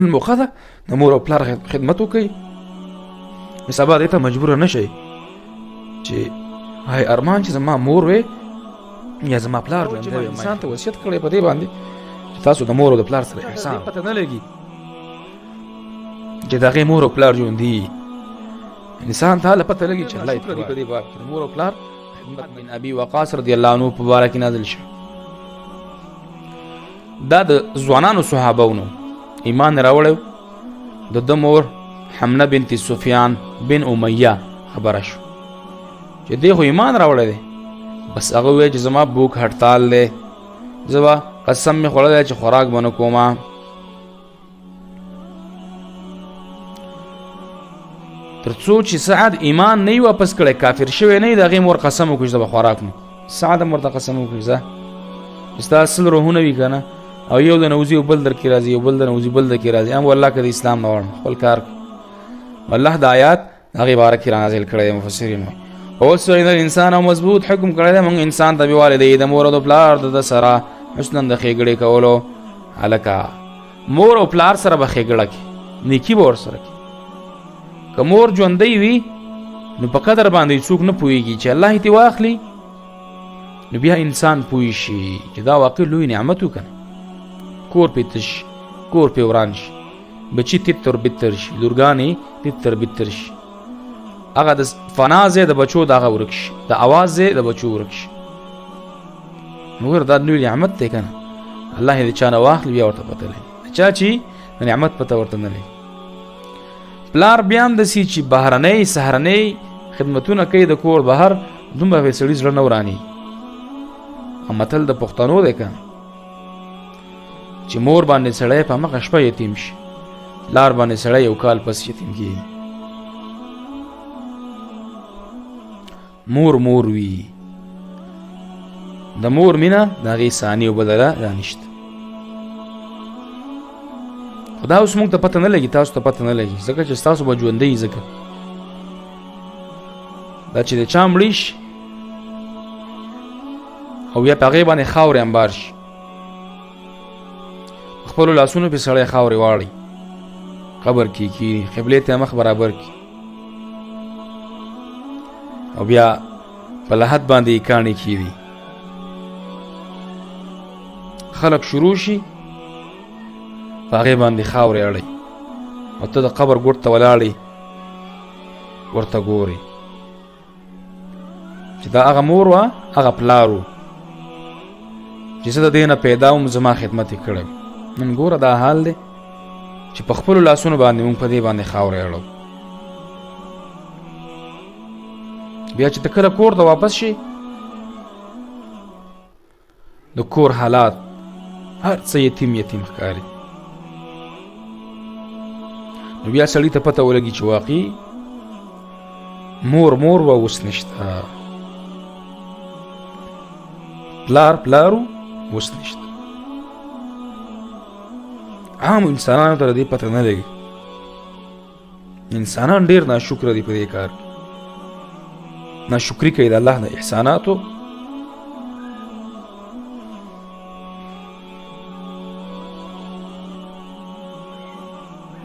موقع ده د مور او پلار خدمت وکړئ. سبا دې ته مجبور نه شئ چې هاي ارمان چې زما مور وي یا زما پلار ژوندی وي. انسان ته وصیت کړی په دې باندې چې تاسو د مور او د پلار سره احسان پته نه لګي چې د هغې مور او پلار ژوندي. انسان ته هله پته لګي چې الله یې په دې باب کې د مور او پلار خدمت. بن ابي وقاص رضی الله عنه په باره کې نازل شو. دا د ځوانانو صحابه ونو ایمان راوړی. د ده مور حمنه بنت سفیان بن امیه خبره شو چې دی خو ایمان راوړی دی. بس هغه وویل چې زما بوک هړتال دی، زه به قسم مې خوړلی چې خوراک به نه کومه. تر څو چې سعد ایمان نه واپس کړی، کافر شوی نه، د هغې مور قسم وکړي چې زه به خوراک نه. سعد هم ورته قسم وکړي ځه ستا سل روحونه وي که نه، او یو د نوځي او بل در کې راځي، او بل د نوځي بل در کې راځي، هم والله که د اسلام نه واړم خپل کار. الله د آیات هغې باره کې رانازل کړی دی. مفسرین وایي اوس وینا انسان او مضبوط حکم کړی دی موږ انسان ته بوالدی د مور او د پلار د سره حسنا د ښېګړې کولو. هلکه مور او پلار سره به ښېګړه کې نیکي به ورسره کې. که مور ژوندۍ وي نو په قدر باندې څوک نه پوهېږي، چې الله یې ترې واخلي نو بیا انسان پوه شي چې دا واقع لوی نعمت و. که نه کور پې تش، کور پې وران شي، بچي تتر بتر شي، لورګانې تتر بتر شي، هغه د فنا ځای د بچو د هغه ورک شي، د اواز ځای د بچو ورک شي. نو ګوره دا لوی نعمت دی که نه، الله یې د چا نه واخلي بیا ورته پته لګي، چا چې د نعمت پته ورته نه لګي. پلار بیا هم داسې چې بهرنۍ سهرنۍ خدمتونه کوي د کور بهر، دومره به سړي زړه نه ورانېږي. متل د پښتنو دی که چې مور باندې سړی په مخه شپه یتیم شي، پلار باندې سړی یو کال پس یتیم کېږي. مور مور وي، د مور مینه د هغې ثاني او بدله دا نشته. خو دا اوس موږ ته پته نه لګي، تاسو ته پته نه لګي، ځکه چې تاسو به ژوندی. ځکه دا چې د چا مړی شي او بیا په هغې باندې خاورې انبار شي، خپلو لاسونو پې سړی خاورې واړي، قبر کې کېني، قبلې ته مخ برابر کړي او بیا په لحد باندې یې کاڼي کېدي. خلک شروع شي په هغې باندې خاورې اړوي او ته د قبر ګوټ ته ولاړې ورته ګورې چې دا هغه مور وه، هغه پلار و چې زه د دې نه پیدا وم، زما خدمت یې کړی. نن ګوره دا حال دی چې په خپلو لاسونو باندې موږ په دې باندې خاورې اړو. بیا چې ته کله کور ته واپس شي، د کور حالات هر څه یتیم یتیم ښکاري. نو بیا سړي ته پته ولګي چې واقعي مور مور وه اوس نشته، پلار پلار اوس نشته. عام انسانانو ته د دې پته نه لګي. انسانان ډیر ناشکره دي په دې کار کې، ناشکري کوي د الله د احساناتو.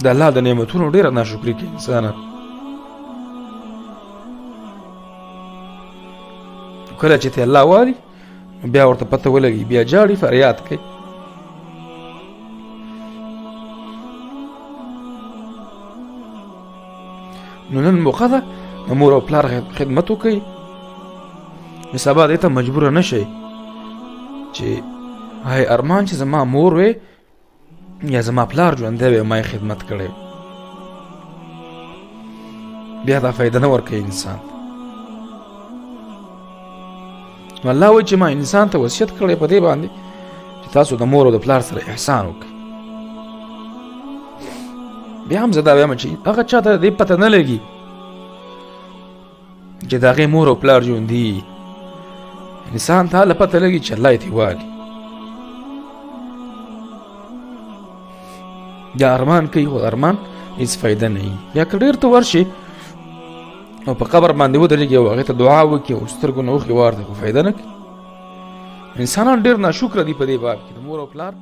د الله د نعمتونو ډیره ناشکري کوي انسانان. کله چې ته الله والي بیا ورته پته ولګي، بیا جاړي فریاد کوي. نو نن موقع ده د مور او پلار خدمت وکړئ، سبا دې ته مجبور نه شئ چې هاي ارمان چې زما مور وي یا زما پلار ژوندی وي ما یې خدمت کړی. بیا دا فایده نه ورکوي انسان. نو الله وایي چې ما انسان ته وصیت کړی په دې باندې چې تاسو د مور او د پلار سره احسان وکړئ. بیا هم زه دا وایم چې هغه چا ته دې پته نه لګي چې د هغې مور او پلار ژوندي. انسان ته هله پته لګي چې الله یې ترې والي. بیا ارمان کوي، خو ارمان هېڅ فایده نه وي. بیا که ډېر ته ورشي او په قبر باندې ودرېږي او هغې ته دعا وکړي او سترګو نه اوښکې وارده، خو فایده نه کوي. انسانان ډېر ناشکره دي په دې باب کې د مور او پلار.